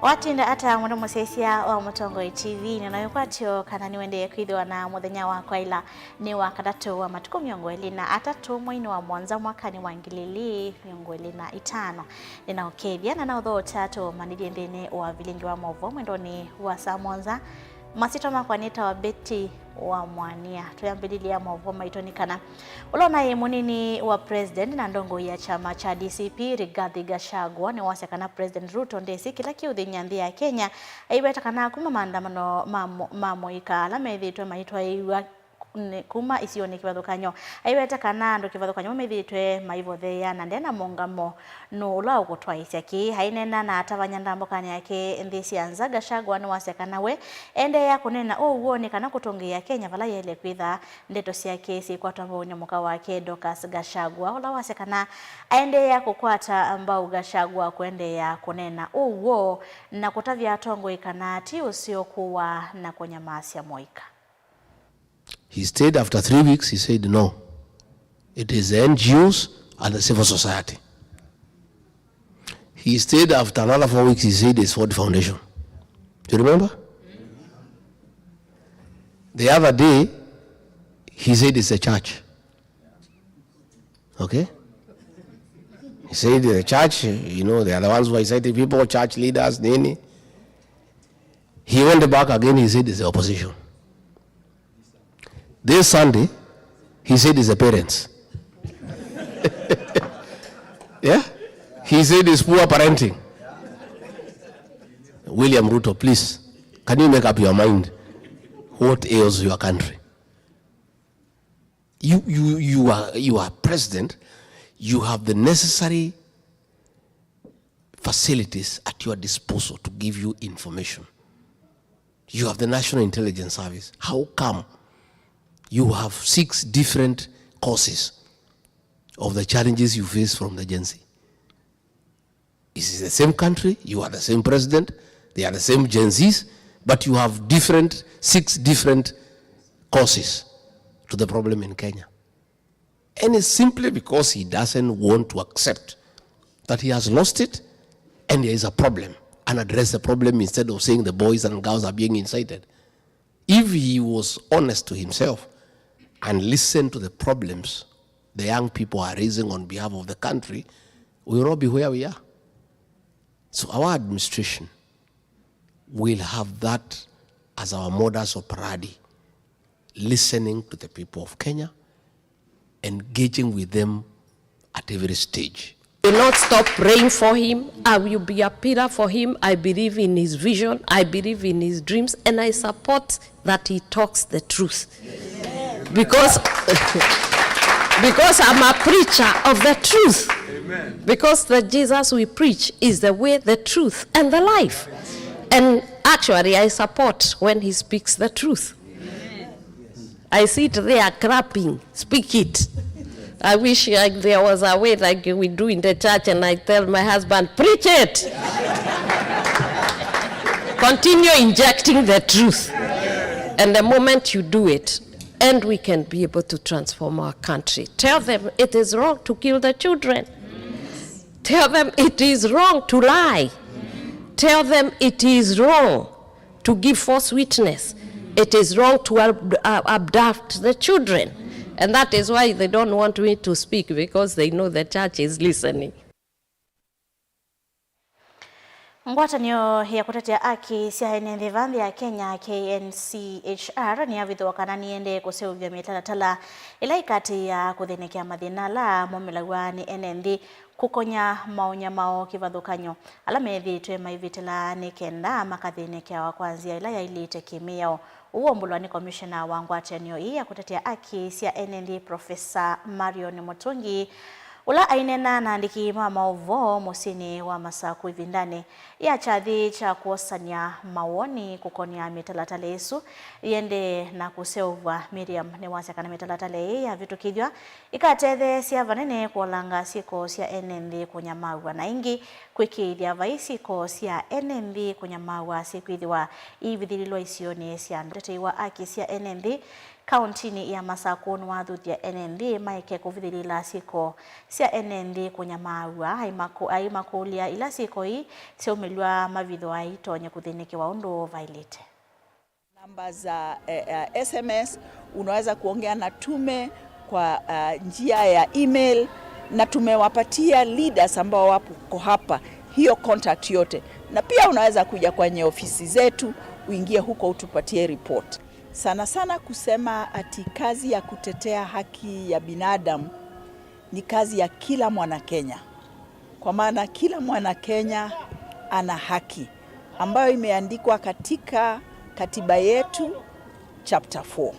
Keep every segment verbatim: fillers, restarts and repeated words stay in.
Watinda ata mũndũ mũsyaĩĩsya wa Mũtongoi T V? Nĩnaĩ ũkwatyo kana nĩwendee kwĩthĩwa na mũthenya wa kwaĩla. Nĩ wa katatũ wa matukũ mĩongo ĩlĩ na atatũ mweinĩ wa mũonza mwakanĩ wa ngili ilĩ mĩongo ĩlĩ na itano. Nĩnaũkethya na naũthoota tũmanyĩthye nthĩnĩ wa vilingi wa maũvoo mwendonĩ wa saa mũonza. Masyĩtwa makwa nĩtawa Betty wa Mwania. Twĩambĩlĩlya maũvoo maitũ nĩ kana ũla ũnaĩ mũnini wa president na ndongoi ya kyama kya D C P, Rigathi Gachagua, nĩwasya kana President Ruto ndesĩ kĩla kĩũthĩny'a nthĩ ya Kenya, aiweta kana kuma maandamano ma mo-, ma mũika ala methĩĩtwe maitwaĩĩw'a nĩ kuma isionĩ kĩvathũkany'o. Aiweta kana andũ kĩvathũkany'o methĩĩtwe maivotheea na ndena mũngamo nũũ ũla ũkũtwaĩĩsya kĩĩ. Aineena na atavany'a ndambũkanĩ yake nthĩ sya nza, Gachagua nĩwasya kana we endeea kũneena ũw'o nĩ kana kũtũngĩĩa Kenya vala yaĩle kwĩtha. Ndeto syake syĩkwatwa mbau nĩ mũka wake Dorcas Gachagua, ũla wasya kana aendeea kũkwata mbau Gachagua kũendeea kũneena ũw'o na kũtavya atongoi kana ti ũseo kũaa na kũnyamaasya mũika. He stayed after three weeks, he said no. It is the N G Os and the civil society. He stayed after another four weeks, he said it's Ford Foundation. Do you remember? The other day, he said it's the church. Okay? He said the church, you know, they are the ones who are inciting people, church leaders, nini. He went back again, he said it's the opposition. This Sunday, he said it's the parents. Yeah? He said it's poor parenting. William Ruto, please, can you make up your mind what ails your country? You, you, you are, you are president, you have the necessary facilities at your disposal to give you information. You have the National Intelligence Service. How come you have six different causes of the challenges you face from the Gen Z? This is the same country, you are the same president, they are the same Gen Zs, but you have different, six different causes to the problem in Kenya. And it's simply because he doesn't want to accept that he has lost it and there is a problem and address the problem instead of saying the boys and girls are being incited. If he was honest to himself and listened to the problems the young people are raising on behalf of the country, we will not be where we are. So our administration will have that as our modus operandi, listening to the people of Kenya, engaging with them at every stage. Will not stop praying for him. I will be a pillar for him. I believe in his vision. I believe in his dreams. And I support that he talks the truth. Because, because I'm a preacher of the truth. Amen. Because the Jesus we preach is the way, the truth, and the life. And actually, I support when he speaks the truth. I sit there clapping, "Speak it." I wish, like, there was a way like we do in the church and I tell my husband, "Preach it." Continue injecting the truth. And the moment you do it, and we can be able to transform our country. Tell them it is wrong to kill the children. Tell them it is wrong to lie. Tell them it is wrong to give false witness. It is wrong to ab-, uh, abduct the children. And that is why they don't want me to speak, because they know the church is listening. Ngwatanĩo ya kũtetea aki sya ene nthĩ va nthĩ ya Kenya, K N C H R, nĩyavithũa kana nĩyendee kũseũvya mĩtalatala ĩla ĩkatĩĩa kũthĩnĩkĩa mathĩna ala momĩlaw'a nĩ ene nthĩ kũkonya maũnyamao kĩvathũkany'o ala methĩĩtwe maivĩtĩla nĩ kenda makathĩnĩkĩawa kwa nzĩa ĩla yaĩlĩte kĩ-mĩao. Ũu waumbũlwa nĩ komishena wa ngwatanĩo ĩĩ ya kũtetea aki sya ene nthĩ, Profesa Marion Mũtũngi, ũla aineena na andĩki ma maũvoo mũsyĩnĩ wa Masaku ĩvindanĩ ya kyathĩ kya kwosany'a mawoni kũkonĩa mĩtalatala ĩsu yĩendee na kũseũvw'a. Miriam nĩwasya kana mĩtalatala ĩĩ yavĩtũkĩthw'a ĩkatetheesya vanene kũolanga syĩko sya ene nthĩ kũnyamaaw'a na ĩngĩ kwĩkĩĩthya vai syĩko sya ene nthĩ kũnyamaaw'a syĩkwĩthĩwa iivithĩlĩlwa isionĩ sya andũ. Mũtetei wa aki sya ene nthĩ Kauntinĩ ya Masakũ nĩwathuthya ene nthĩ maeke kũvithĩlĩla syĩko sya ene nthĩ kũnyamaaw'a, aimakũ-, aimakũlya ila syĩko ii syaumĩlw'a mavithwa itonye kũthĩnĩkĩwa ũndũ vaĩlĩte. Namba za, eh, eh, S M S, unaweza kuongea na tume kwa, eh, njia ya email, na tumewapatia leaders ambao wapo hapa hiyo contact yote, na pia unaweza kuja kwenye ofisi zetu, uingie huko utupatie report. Sana sana kusema ati kazi ya kutetea haki ya binadamu ni kazi ya kila mwana Kenya, kwa maana kila mwana Kenya ana haki ambayo imeandikwa katika katiba yetu, chapter four.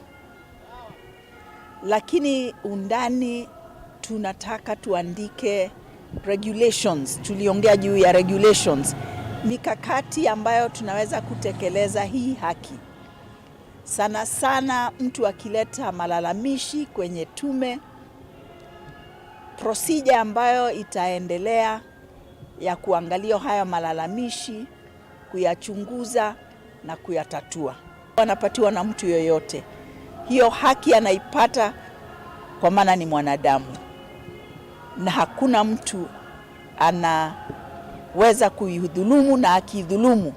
Lakini undani, tunataka tuandike regulations, tuliongea juu ya regulations, mikakati ambayo tunaweza kutekeleza hii haki. Sana sana mtu akileta malalamishi kwenye tume, procedure ambayo itaendelea ya kuangalia hayo malalamishi, kuyachunguza na kuyatatua. Anapatiwa na mtu yoyote, hiyo haki anaipata, kwa maana ni mwanadamu, na hakuna mtu anaweza kuidhulumu, na akidhulumu,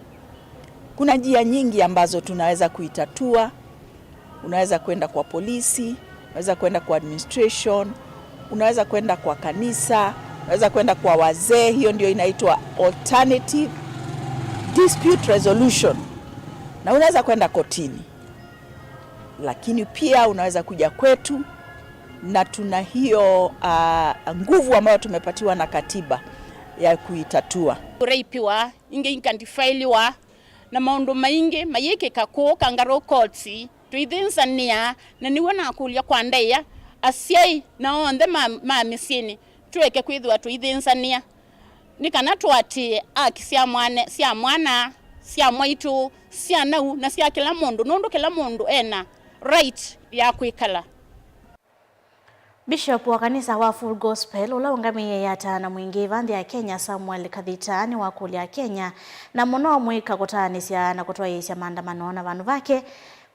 kuna njia nyingi ambazo tunaweza kuitatua. Unaweza kwenda kwa polisi, unaweza kwenda kwa administration, unaweza kwenda kwa kanisa, unaweza kwenda kwa wazee, hiyo ndio inaitwa alternative dispute resolution, na unaweza kwenda kotini, lakini pia unaweza kuja kwetu, na tuna hiyo, ah, nguvu ambayo tumepatiwa na katiba ya kuitatua. Kũraipiwa, ingĩ ikandifailiwa, na maũndũ maingĩ mayĩkĩka kũũ kangaroo courts, tũithĩnzanĩa, na nĩw'o nakũlya kwa ndaĩa, asyai na onthe ma, ma mĩsyĩnĩ, tũeke kwĩthĩwa tũithĩnzanĩa, nĩ kana tũatĩĩe aki sya mwana, sya mwana, sya mwaitũ, sya nau, na sya kĩla mũndũ, nũndũ kĩla mũndũ ena right ya kwĩkala. Bishop wa kanisa wa Full Gospel, ũla ũngamĩĩe ata na mwingĩ va nthĩ ya Kenya, Samuel Kathita, nĩwakũlya Akenya, na mũno mũika, kũtaanĩsya na kũtwaĩĩsya maandamano na vandũ vake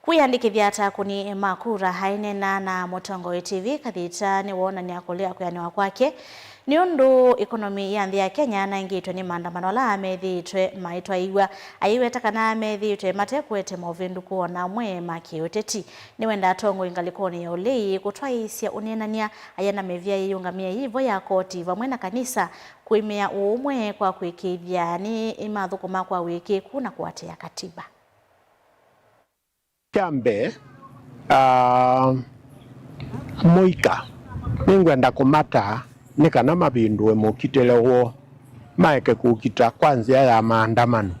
kwĩyandĩkĩthya ta akũni ma kura. Aineena na Mũtongoi T V, Kathita nĩwoonany'a kũlea kwĩanĩwa kwake nĩ ũndũ ĩkonomi ya nthĩ ya Kenya yanaangĩtwe nĩ maandamano ala methĩĩtwe maitwaĩw'a, aiweta kana methĩĩtwe mate kũete movĩndũku o na amwe ma kĩũteti. Nĩwendaa atongoi ngalĩkonĩ ya ũlei kũtwaĩĩsya ũneenany'a, aya na mĩvĩa yĩyũngamĩe yĩ vo ya koti vamwe na kanisa kũĩmĩa ũũmwe kwa kũĩkĩĩthya nĩ mathũkũma kwa wĩkĩĩku na kũatĩĩa katiba. Kya mbee, aa, mũika nĩngwenda kũmataa nĩ kana mavĩndũe mũkitĩle woo, maeke kũkita kwa nzĩa ya maandamano,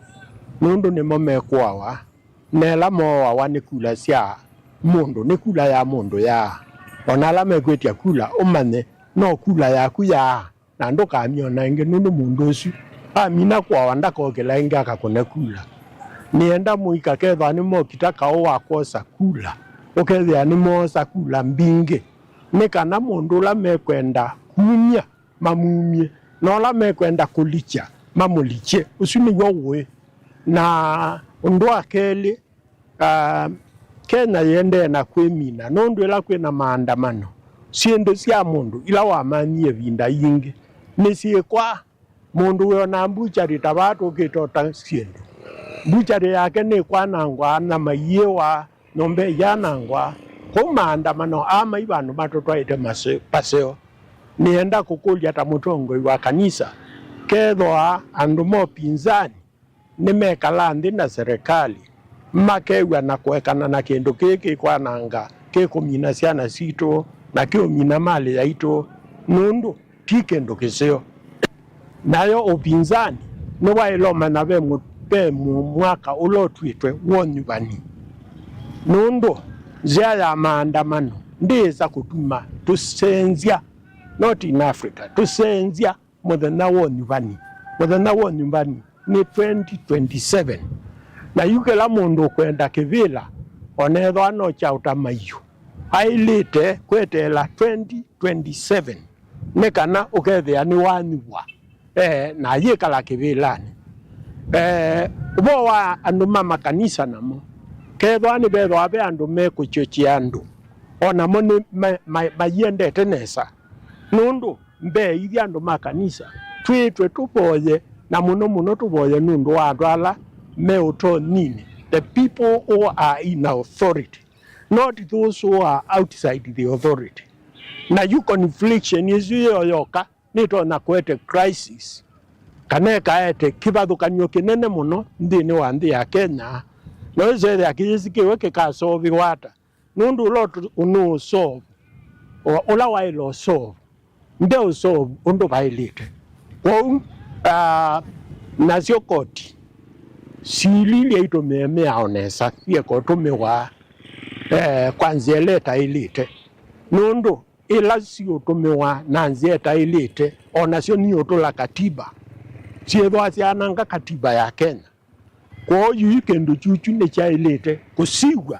nũndũ nĩmo mekũawa. Na ĩla mooawa nĩ kula sya mũndũ, nĩ kula ya mũndũ yaa. O na ala mekwĩtya kula, ũmanye no kula yaku yaa, na ndũkamyona ĩngĩ, nũndũ mũndũ ũsu amina kũawa ndakokĩla ĩngĩ akakũne kula. Nĩenda mũika kethwa nĩmokita kaũ wa kwosa kula, ũkethĩa nĩmoosa kula mbingĩ, nĩ kana mũndũ ũla mekwenda kumya mamumye, na ũla mekwenda kũlikya mamũlikye. Ũsu nĩw'o ũĩ. Na ũndũ wa kelĩ, ah, Kenya yĩendee na kwĩmina, nũndũ ĩla kwĩ na maandamano, syĩndũ sya mũndũ ila wamanyie ĩvinda yingĩ nĩsyĩkwa. Mũndũ wĩonaa mbuchari ta vaa tũkĩte ũta syĩndũ. Mbuchari yake nĩkwanangwa, nyama iyĩwa, nyũmba iyanangwa, kũu maandamano aa mai vandũ matũtwaĩte mase-, paseo. Nĩenda kũkũlya ta mũtongoi wa kanisa, kethwa andũ ma ũpinzani nĩmekala nthĩ na serikali, makew'a na kũekana na kĩndũ kĩĩ kĩkwananga, kĩkũmina syana sitũ, na kĩũmina malĩ yaitũ, nũndũ ti kĩndũ kĩseo. Nayo ũpinzani nĩwaĩle ũmanya ve mũ-, ve mũ-, mwaka ũla ũtw'ĩtwe wa ũnyuvani. Nũndũ nzĩa ya maandamano ndĩĩsa kũtuma tũsenzya, not in Africa, tũsenzya mũthenya wa ũnyuvani. Mũthenya wa ũnyuvani nĩ twenty twenty-seven. Na yu kĩla mũndũ ũkwenda kĩvĩla, o na ethĩwa no kya ũtamaio, aĩlĩte kweteela twenty twenty-seven nĩ kana ũkethĩa nĩwanyuvwa, eh, na ayĩkala kĩvĩlanĩ. Eh, ũvoo wa andũ ma makanisa namo, kethĩwa nĩvethĩwa ve andũ mekũkyũkya andũ, O namo nĩ ma- ma- maiendete nesa, nũndũ mbeithya andũ ma kanisa twĩtwe tũvoye, na mũno mũno tũvoye nũndũ wa andũ ala me ũtonyinĩ, the people who are in authority, not those who are outside the authority. Na yu confliction ĩsu yĩyo yoka nĩtonya kũete crisis, kana ĩkaete kĩvathũkany'o kĩnene mũno nthĩnĩ wa nthĩ ya Kenya. Na wĩsethĩa kĩyĩsi kĩwe kĩkasoviwa ata? Nũndũ ũla ũtũ- ũnũũsolve, o- ũla waĩle ũsolve, ndeũsolve ũndũ vaĩlĩte. Kwoou, ah, nasyo koti sililye itũmĩe mĩao nesa, ieka ũtũmĩwa, eh, kwa nzĩa ĩla ĩtaĩlĩte. Nũndũ ĩla siũtũmĩwa na nzĩa ĩtaĩlĩte, o nasyo niũtũla katiba, syĩthwa syaananga katiba ya Kenya. Kwoou yu kĩndũ kyuchu nĩkyaĩlĩte kũsiw'a,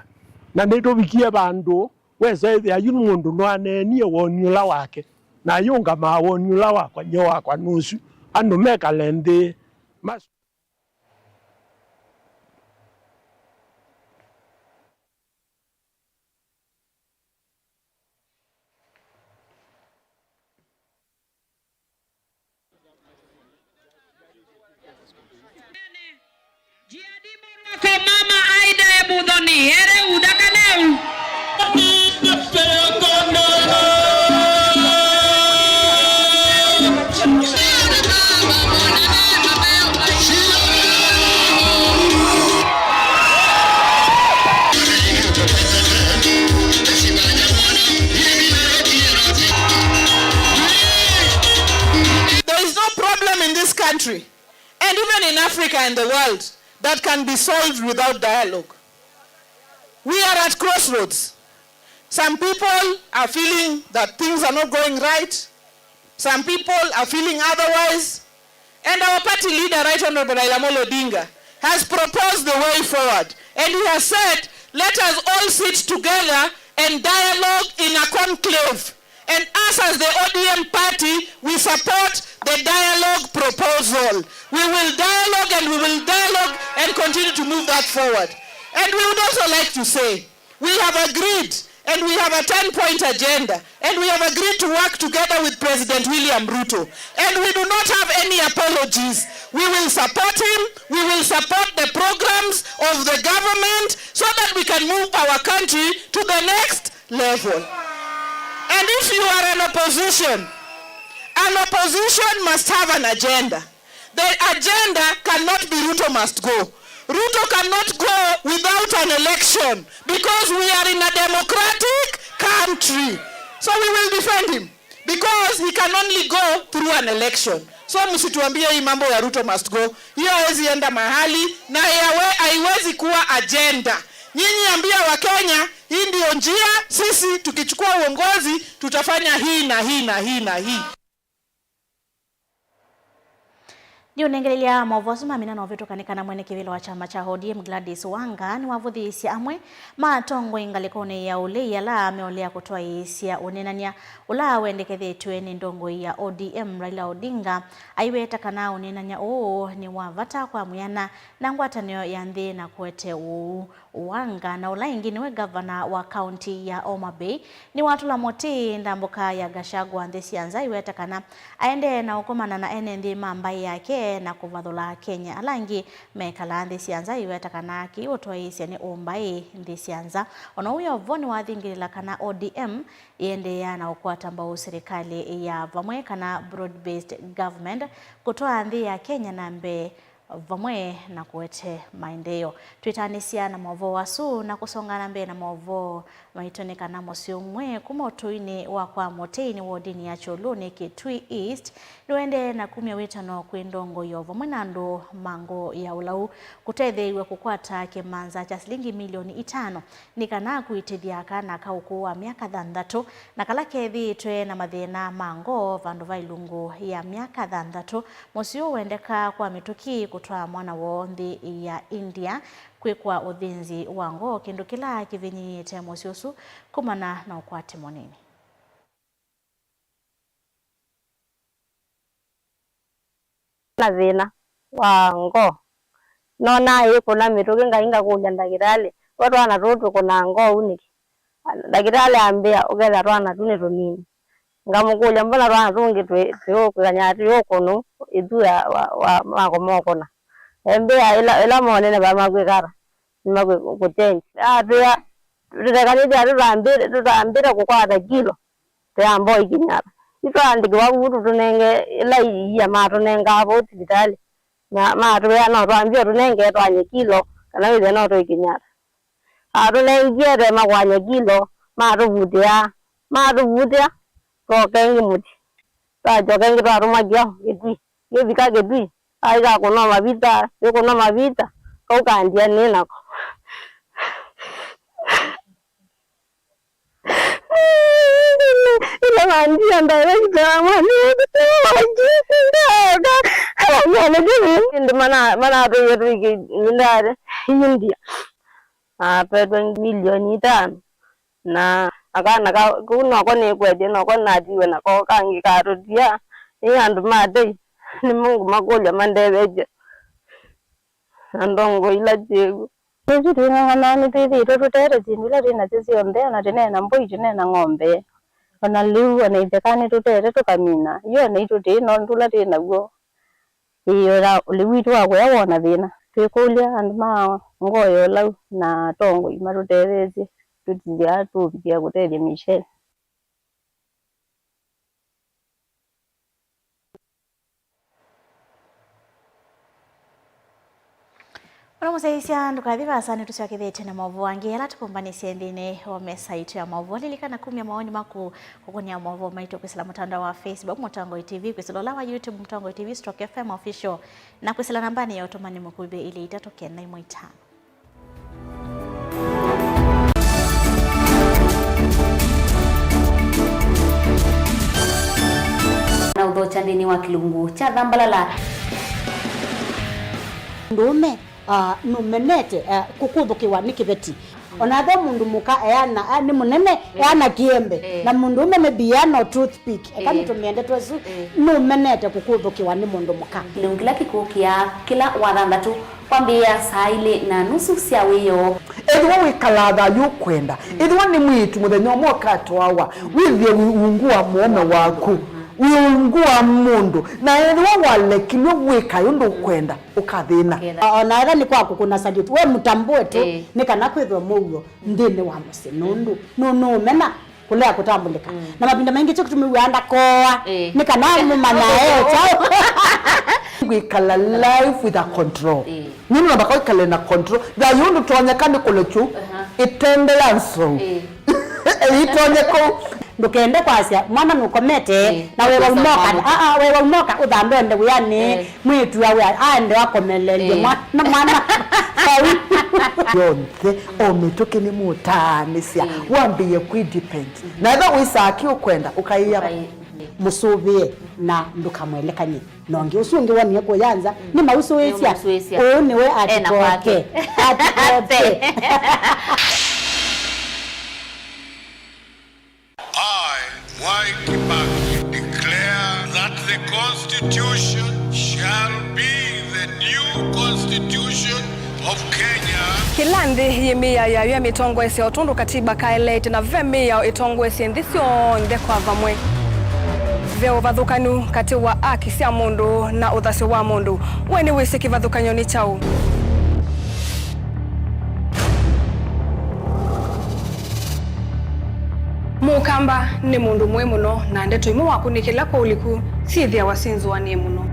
na nĩtũvikie vandũ wesa ĩthĩa yu mũndũ nũaneenie woni ũla wake, na ayũngamaa woni ũla wakwa, nyie wakwa nũsu, andũ mekale nthĩ mas- Jiadi Morwa ko mama Aida e Muthoni, ere uda kaneu. There is no problem in this country, and even in Africa and the world, that can be solved without dialogue. We are at crossroads. Some people are feeling that things are not going right. Some people are feeling otherwise. And our party leader, Right Honorable Raila Amolo Odinga, has proposed the way forward. And he has said, let us all sit together and dialogue in a conclave. And us as the O D M party, we support the dialogue proposal. We will dialogue and we will dialogue and continue to move that forward. And we would also like to say, we have agreed and we have a ten-point agenda and we have agreed to work together with President William Ruto. And we do not have any apologies. We will support him. We will support the programs of the government so that we can move our country to the next level. And if you are an opposition, an opposition must have an agenda. The agenda cannot be Ruto must go. Ruto cannot go without an election because we are in a democratic country. So we will defend him because he can only go through an election. So msituambie hii mambo ya Ruto must go. Hiyo hawezi enda mahali na yawe haiwezi kuwa agenda. Nyinyi ambia Wakenya, hii ndio njia, sisi tukichukua uongozi tutafanya hii na hii na hii na hii. Ndiũnengelelya maũvoo asu ma mina na ũvĩtũkani kana mwene kĩvĩla wa kyama kya O D M Gladys Wanga nĩwavũthĩĩsye amwe ma atongoi ngalĩkonĩ ya ũlei ala meũlea kũtwaĩĩsya ũneenany'a ũla wendekethĩtw'e nĩ ndongoi ya O D M Raila Odinga, aiweta kana ũneenany'a ũũ nĩ wa vata kwa mwĩana na ngwatanĩo ya nthĩ na kũete ũuu. Wanga, na ũla ĩngĩ nĩwe ngavana wa kaunti ya Homa Bay, nĩwatũla mũtĩ ndambũka ya Gachagua nthĩ sya nza aiweta kana aendee na ũkomana na ene nthĩ ma mbaĩ yake na kũvathũla Akenya ala angĩ mekalaa nthĩ sya nza aiweta kana kĩĩ ũtwaĩĩsya nĩ ũmbaĩ nthĩ sya nza. O na ũu yo vo nĩwathingĩlĩla kana O D M ĩendeea na ũkwata mbau silikalĩ ya vamwe kana broad-based government kũtwaa nthĩ ya Kenya na mbee vamwe na kũete maendeeo. Twĩtanĩsya na maũvoo asu na kũsonga na mbee na maũvoo maitũ nĩ kana mũsyĩ ũmwe kuma ũtũinĩ wa kwa Mũtĩi nĩ wodinĩ ya Kyũlũnĩ Kitui East nĩũendee na kumya wĩtano kwĩ ndongoi o vamwe na andũ ma ngoo ya ũlau kũtetheew'a kũkwata kĩmanza kya silingi milioni itano nĩ kana kũitĩthya kana ka ũkũũ wa myaka thanthatũ na kala kethĩĩtwe na mathĩna ma ngoo vandũ va ilungu ya myaka thanthatũ. Mũsyĩ ũũ wendekaa kwa mĩtũkĩ kũtwaa mwana woo nthĩ ya India kwĩkwa ũthĩnzi wa ngoo, kĩndũ kĩla kĩvinyĩĩte mũsyĩ ũsu kumana na ũkwati mũnini. Na thĩna wa ngoo. Nonaa ĩkũna mĩtũkĩ, ngai ngakũlya ndakĩtalĩ, we twana tũũ twĩkũnaa ngoo ũu nĩkĩ? Ndakĩtalĩ ambĩa, ũkethĩa twana tu nĩ tũnini. Ngamũkũlya, mbona twana tũngĩ twĩ, twĩ ũkũkanya, twĩ ũkũnũ, ĩthu ya, wa, wa, makoma ũkũna? Embĩa ĩla, ĩla monene va makwĩka ata, nĩmakwĩ kũchenji. Atwĩa, tũtekanĩthya tũtambĩte, tũtambĩte kũkwata kilo, tũyamba ũikinyata. Yu twaandĩkĩwa vu tũtũnenge ĩla iia matũnengaa vau sivitalĩ. Na matwĩa no twambie ũtũnenge twanye kilo, kana wĩthĩe no tũikinyata. Atũnengie temakwanye kilo, matũvutĩa, matũvutĩa, twoka ĩngĩ mũsyĩ. Twasyoka ĩngĩ twatũmwa kĩo Kĩtui, kĩvika Kĩtui, aika kũnwa mavita, yũkũnwa mavita, kau kandia nĩ nako. Ĩla mandia ndaĩla kĩtama nĩndĩoka. Ĩndĩ mana-, manatũie tũikinyindale India. Napetwe milioni itano. Na akana ka-, kau noko nĩkwetye noko natiwe nako kangĩ katũtia. Nĩ andũ ma tei, nĩmo ngũmakũlya mandevekye na ndongo ila syĩw'o. Ĩsu twĩng'ang'anaa nĩtwĩthĩĩtwe tũteete syĩndũ ila twĩ nasyo syonthe, ona tũneena mbũi, tũneena ng'ombe. Ona lĩu, ona itheka nĩtũteete tũkamina. Yu ona itũ tũĩ na ũndũ ũla twĩ naw'o. Ĩĩ, ona lĩu witũ wa kũya wona thĩna. Twĩkũlya andũ ma ngoo ya ũlau na atongoi matũtetheesye tũtithya tũvikĩa kũtethya Michelle. Ũla mũsyaĩĩsya ndũkathi vaasa, nĩtũsyokethĩtye na maũvoo angĩ ala tũkũmbanĩsye nthĩnĩ wa mesa itũ ya maũvoo. Lilikana kumya maoni maku kũkũnĩa maũvoo maitũ kwĩsĩla mũtandao wa Facebook Mũtongoi T V, kwĩsĩla ũla wa YouTube Mũtongoi T V stroke F M Official, na kwĩsĩla nambanĩ ya ũtũmani mũkuvĩ ilĩ itatũ kenda ĩmwe itano. Na ũthokya nthĩnĩ wa kĩlungu kya thambalala. Mũndũũme, ah, nũmenete, ah, kũkũthũkĩwa nĩ kĩveti. Ona ethĩwa mũndũ mũka eana, ah, nĩ mũnene, eh, eana kĩembe. Eh. Na mũndũũme maybe eana o toothpick. Eka, eh, nĩtũmĩe ndeto ĩsu, eh, nũmenete kũkũthũkĩwa nĩ mũndũ mũka. Kĩlungu kĩla kĩkũkĩa kĩla wathanthatũ kwambĩĩa saa ilĩ na nusu sya wĩoo. Ethĩwa wĩkalaa thayũ ũkwenda, ethĩwa nĩ mwĩĩtu mũthenya ũmwe ũkatwawa, wĩthĩe wĩ ungu wa mũũme waku, wĩ ungu wa mũndũ, na ethĩwa walekilw'e wĩkae ũndũ ũkwenda, ũkathĩna. O na ethĩwa nĩ kwa kũkũna salute, we mũtambũe tu, ĩĩ, nĩ kana kwĩthwe mũuo nthĩnĩ wa mũsyĩ, nũndũ nũ-, nũũmena kũlea kũtambũlĩka. Mm. Na mavinda maingĩ kyo kĩtumi wĩaa ndakooa, ĩĩ, nĩ kana mũmanyae kyaũ. Wĩkala life with a control. Ĩĩ. Nũndũ namba kwĩkale na control. Thayũ ndũtonyeka nĩ kũlekyu, aha, ĩtende ya nzou. Ĩĩ. Ĩtonye kũu. Ndũkende kwasya mwana nũkomete, ĩĩ, na wewa ũkosa umoka, mwana. Aa, wewa umoka ũthambe ende wĩanĩ, ĩĩ, mwĩĩtu awe aende akomelelye, ĩĩ, mwana, mwana. Vau. Yonthe, o mĩtũkĩ nĩ mũtaanĩsya, ĩĩ, wambĩĩe kwĩ depend. Mhm. Na ethĩwa wĩsaa kĩ ũkwenda, ũkaĩa. Ũkaĩ-, ĩĩ. Mũsũvĩe na ndũkamwelekany'e. Na ũngĩ ũsu ũngĩ wonie kũya nza, mm, nĩmausũĩsya. Nĩmausũĩsya. Ũũ nĩwe ena atikoke kwake. Atikoke. I, Mwai Kibaki, declare that the Constitution shall be the new Constitution of Kenya. Kĩla nthĩ yĩ mĩao yayo ya mĩtongoesye o tondũ katiba kaeleete, na ve mĩao ĩtongoesye nthĩ syonthe kwa vamwe. Ve ũvathũkanu katĩ wa aki sya mũndũ na ũthasyo wa mũndũ. We nĩwĩsĩ kĩvathũkany'o nĩ kyaũ? Mũkamba nĩ mũndũ mũĩ mũno, na ndeto imwe wakũnĩkĩla kwa ũliku syĩthĩawa syĩ nzũanĩe mũno.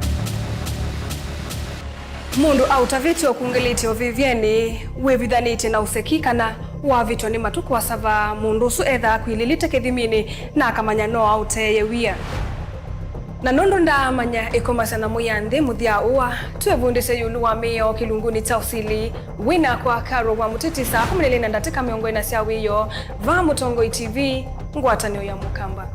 Mũndũ aũtavĩtye ũkungĩlĩtye ũvĩvyenĩ wĩvithanĩtye na ũseki kana wavĩtwa nĩ matũ kũasava, mũndũ ũsu ethaa akwilĩlĩte kĩthiminĩ na akamanya no aũteeye wia. Na nũndũ ndaamanya ĩkomasya na mũya nthĩ mũthya ũa, twĩvundĩsye ĩũlũ wa mĩao kĩlungunĩ kya ũsili. Wĩ nakwa Carol wa Mũtiti saa kũmi na ilĩ na ndatĩka mĩongo ĩna sya wĩoo, vaa Mũtongoi T V, ngwatanĩo ya Mũkamba.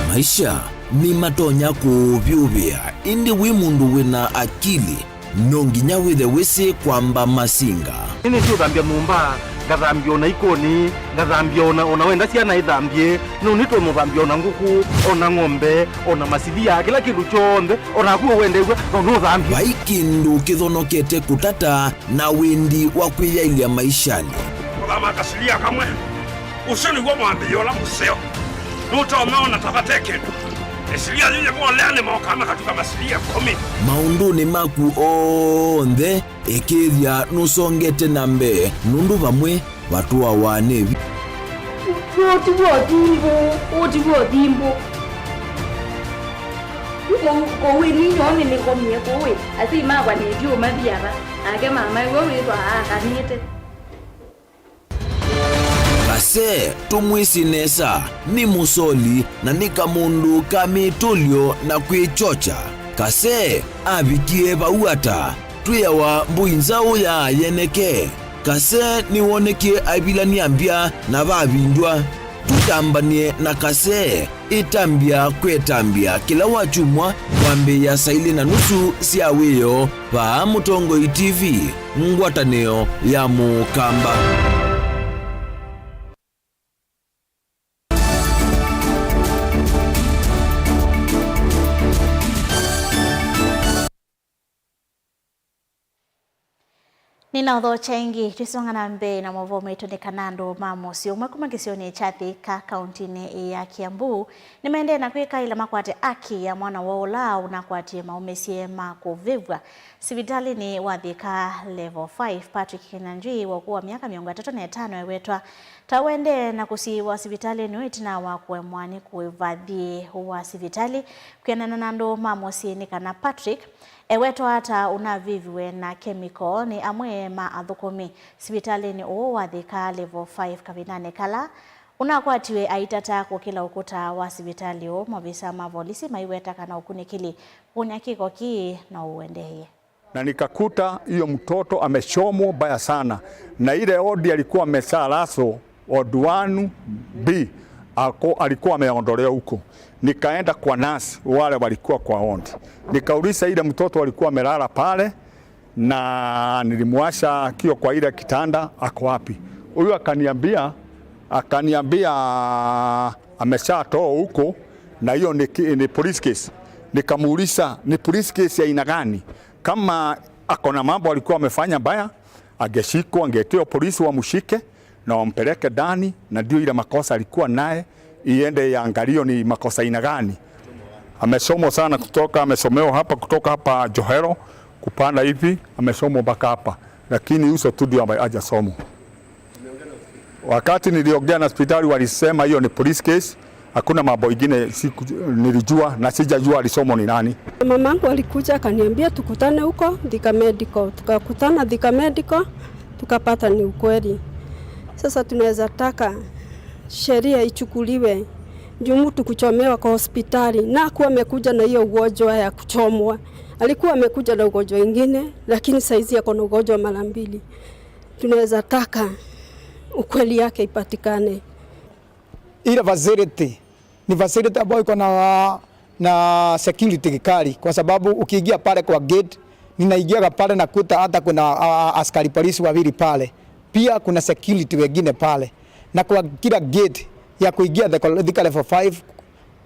Maisha nĩmatonya kũũvyũvĩa, ĩndĩ wĩ mũndũ wĩ na akili, no nginya wĩthe wĩsĩ kwamba masinga. Nĩnĩsĩ ũthambya nyũmba, Ngathambya o na ikũni, ngathambya o na, o na wenda syana ithambye, nũnĩ tũmũthambya o na ngũkũ, o na ng'ombe, o na masilia, kĩla kĩndũ kyonthe, o naku ũwendew'a, no nũthambye. Vai kĩndũ kĩthonokete kũtata na wĩndi wa kwĩyaĩlya maishanĩ. Kũthama kasilia kamwe, ũsu nĩw'o mwambĩlĩo ũla mũseo. Nũtomeona ta vate kĩndũ. Ĩsilia yĩyĩvolea nĩmokaa makatuka masilia ĩkũmi. Maũndũnĩ maku onthe, ĩkĩĩthya nũsongete na mbee, nũndũ vamwe vatũawa nĩ vi- Ũũ ti w'o thimbũ, ũũ ti w'o thimbũ. Kũu, kũu ĩ ninyoo nĩnĩkomie kũu ĩ, asyai makwa nĩtyu ũmathi ava, nake mama ĩwe wĩthwa aakanĩte. Kase, tũmwĩsĩ nesa, nĩ mũsoli na nĩ kamũndũ ka mĩtũlyo na kwĩkyokya. Kase avikie vau ata? Twĩawa mbũi nzaũ ya yeneke. Kase nĩwonekie aivilany'a mbya na vavindw'a. Tũtambany'e na Kase. Ĩtambya kwetambya kĩla wakyumwa kwambĩĩa saa ilĩ na nusu sya wĩoo vaa Mũtongoi T V, ngwatanĩo ya Mũkamba. Nĩnaũthokya ĩngĩ, twĩsonga na mbee na maũvoo maitũ nĩ kana andũ ma mũsyĩ ũmwe kuma kĩsionĩ kya Thika, kauntinĩ ya Kiambu, nĩmaendee na kwĩkaĩla makwate aki ya mwana woo ũla ũnakwatie maũmĩsye ma kũvĩvw'a sivitalĩnĩ wa Thika Level five. Patrick Kinyanjui wa ũkũũ wa myaka mĩongo ĩtatũ na ĩtano ewetwa ta ũendee na kũsiĩĩwa sivitalĩnĩ ũũ ĩtina wa kũemwa nĩ kũĩva thiĩ wa sivitalĩ. Kwĩanana na andũ ma mũsyĩ nĩ kana Patrick ewetwa ta ũnavĩviwe na kemiko nĩ amwe ma athũkũmi sivitalĩnĩ ũũ wa Thika Level five kavindanĩ kala ũnakwatiwe aitata kũkĩla ũkũta wa sivitalĩ ũũ. Maovisa ma volisi maiweta kana ũkunĩkĩli kũkũnya kĩko kĩĩ no ũendeeye. Na nikakuta hiyo mtoto amechomwa mbaya sana, na ile odi alikuwa ameshalazwa, ward one B, ako, alikuwa ameondolewa huko. Nikaenda kwa nurse, wale walikuwa kwa ward. Nikauliza ile mtoto alikuwa amelala pale, na nilimwasha akiwa kwa ile kitanda, ako wapi? Huyu akaniambia, akaniambia ameshatoa huko, na hiyo ni ki-, ni police case. Nikamuuliza, "Ni police case ya aina gani? Kama ako na mambo alikuwa amefanya mbaya, angeshikwa, angetewa polisi wamshike na wampeleke ndani, na ndio ile makosa alikuwa naye iende iangaliwe ni makosa aina gani." Amesomwa sana kutoka, amesomewa hapa, kutoka hapa Johero kupanda hivi, amesomwa mpaka hapa, lakini uso tu ndio ambaye hajasomwa. Wakati niliongea na hospitali, walisema hiyo ni police case, hakuna mambo ingine siku, nilijua na sijajua alisomwa ni nani. Mamangu alikuja akaniambia tukutane huko Thika Medical. Tukakutana Thika Medical, tukapata ni ukweli. Sasa tunaweza taka sheria ichukuliwe juu mtu kuchomewa kwa hospitali, na hakuwa amekuja na hiyo ugonjwa ya kuchomwa. Alikuwa amekuja na ugonjwa ingine, lakini saizi ako na ugonjwa mara mbili. Tunaweza taka ukweli yake ipatikane. Ile facility ni facility ambayo iko na, na security kali, kwa sababu ukiingia pale kwa gate, ninaingiaga pale nakuta hata kuna, ah, askari polisi wawili pale. Pia kuna security wengine pale. Na kwa kila gate ya kuingia the, Thika Level five,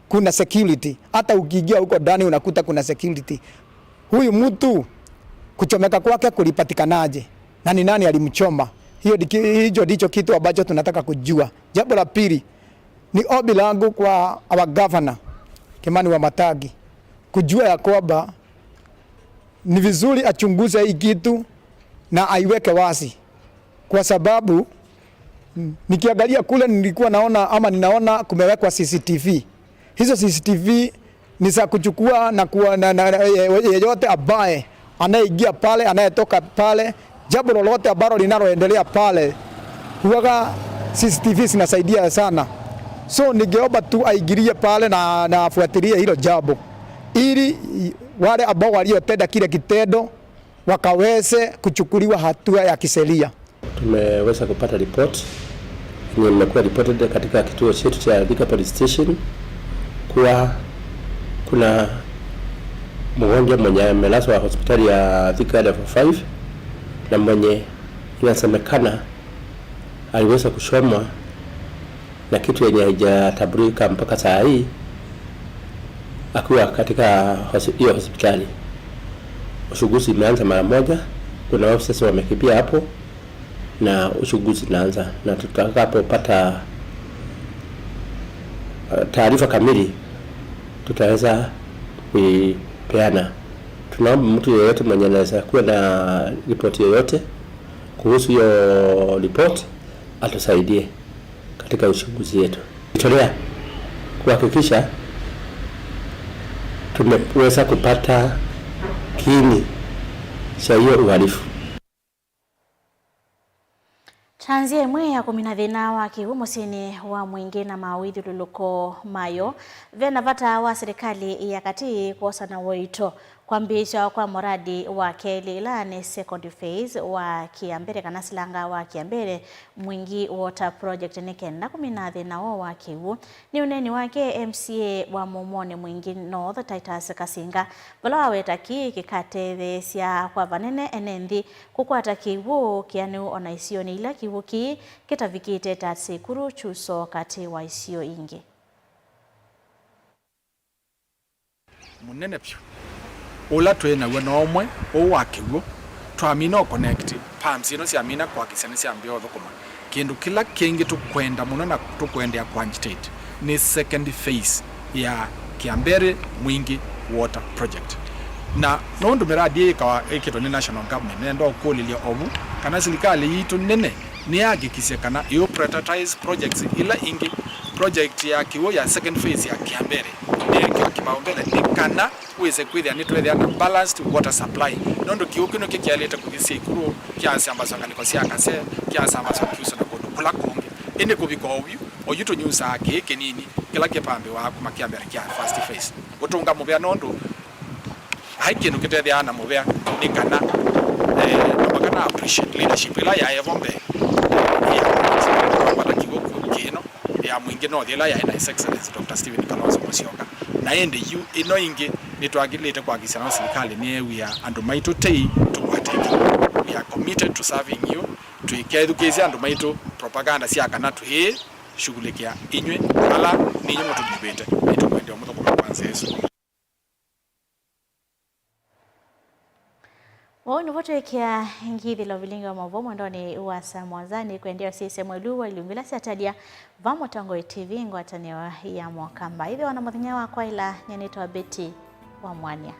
kuna security. Hata ukiingia huko ndani unakuta kuna security. Huyu mtu kuchomeka kwake kulipatikanaje? Na ni nani alimchoma? Hiyo ndiki-, hicho ndicho kitu ambacho tunataka kujua. Jambo la pili, ni ombi langu kwa our governor, Kimani Wamatangi, kujua ya kwamba ni vizuri achunguze hii kitu na aiweke wazi. Kwa sababu, mm, nikiangalia kule nilikuwa naona ama ninaona kumewekwa C C T V. Hizo C C T V ni za kuchukua na kuwa na, na, na, ye-, yeyote ambaye anayeingia pale, anayetoka pale, jambo lolote ambalo linaloendelea pale, huwaga C C T V zinasaidia sana. So, ningeomba tu aingilie pale na, na afuatilie hilo jambo, ili wale ambao waliotenda kile kitendo wakaweze kuchukuliwa hatua ya kisheria. Tumeweza kupata report yenye imekuwa reported katika kituo chetu cha Thika Police Station kuwa kuna mgonjwa mwenye amelazwa hospitali ya Thika Level five na mwenye inasemekana Aliweza kuchomwa na kitu yenye haijatambulika mpaka saa hii, akiwa katika hos-, hiyo hospitali. Uchunguzi imeanza mara moja, kuna officers wamekimbia hapo na uchunguzi unaanza, na tutakapopata, uh, taarifa kamili tutaweza kuipeana. Tunaomba mtu yeyote mwenye anaweza kuwa na ripoti yoyote kuhusu hiyo ripoti atusaidie katika uchunguzi yetu. Tolea kuhakikisha tumeweza kupata kiini cha hiyo uhalifu. Tanzia ĩmwe ya kũmina thĩna wa kĩw'ũ mũsyĩnĩ wa Mwingĩ na mawĩthyũlũlũko mayo, ve na vata wa silikalĩ ya katĩ kwosana ũito kwambĩĩsya kwa mũradi wa kelĩ, ĩla nĩ second phase wa Kĩambere kana silanga wa Kĩambere Mwingĩ Water Project, nĩ kenda kũmina thĩna woo wa kĩw'ũ. Nĩ ũneeni wake M C A wa Mũmonĩ Mwingĩ North, Titus Kasinga, vala waweta kĩĩ kĩkatetheesya kwa vanene ene nthĩ kũkwata kĩw'ũ kĩanĩu ona isionĩ ila kĩw'ũ kĩĩ kĩtavikĩte, ta Sekuru, Chuso, katĩ wa isio ingĩ. Mũnene vyũ ũla twĩ naw'o no ũmwe ũũ wa kĩw'ũ. Twamina ũ connect pumps ino syamina kwakisya nĩsyambĩĩa ũthũkũma. Kĩndũ kĩla kĩngĩ tũkwenda mũno na tũkũendeea kũ agitate nĩ second phase ya Kĩambere Mwingĩ Water Project. Na nũndũ mĩradi ĩĩ ĩkawa ĩkĩtwe nĩ national government, nenda ũkũlĩlya ovu kana silikalĩ yitũ nene nĩyahakikisye kana ĩũ prioritize projects ila ingĩ. Project ya kĩw'ũ ya second phase ya Kĩambere nĩyekiwa kĩpaũmbele nĩ kana wĩse kwĩthĩa nĩtwethĩa na balanced water supply, nũndũ kĩw'ũ kĩu nĩkyo kyaĩlĩte kũthi Sekuru, kyasambaswa ngalĩko sya Kase, kyasambaswa Kyuso na kũndũ kũla kũngĩ. Ĩndĩ kũvika oyu, oyu tũnyusaa kĩĩ kĩnini kĩla kĩpambĩwaa kuma Kĩambere kya first phase. Kũtũnga mũvea nũndũ Ai kĩndũ kĩtethĩaa na mũvea nĩ kana, eh, no mũhaka na appreciate leadership ĩla yaĩ vo mbee, eh, ya kwambata kĩw'ũ kĩno ya Mwingĩ North ĩla yaĩ na His Excellency Doctor Stephen Kalonzo Musyoka. Na ĩndĩ yu ĩno ĩngĩ nĩtwagĩlĩte kwakisya no silikalĩ nĩyew'ĩa andũ maitũ tei tũkwate kĩw'ũ. We are committed to serving you. Tũikethukĩĩsya andũ maitũ propaganda sya kana twĩĩ shughulikia inyw'ĩ ala ninyw'ĩ mũtũnyuvĩte. Nĩtũkwendea mũthũkũma kwa nzĩa ĩsu. Ũu nĩvo twĩkĩa ngithĩlo vilingi wa maũvoo mwendonĩ wa saa mũonza. Nĩkwendea ũsisye mwelu wa ilungu ila syatelya va Mũtongoi T V ngwatanĩo ya Mokamba. Ĩthĩwa na mũthenya wa kwaĩla, nyanĩtwa Betty wa Mwania.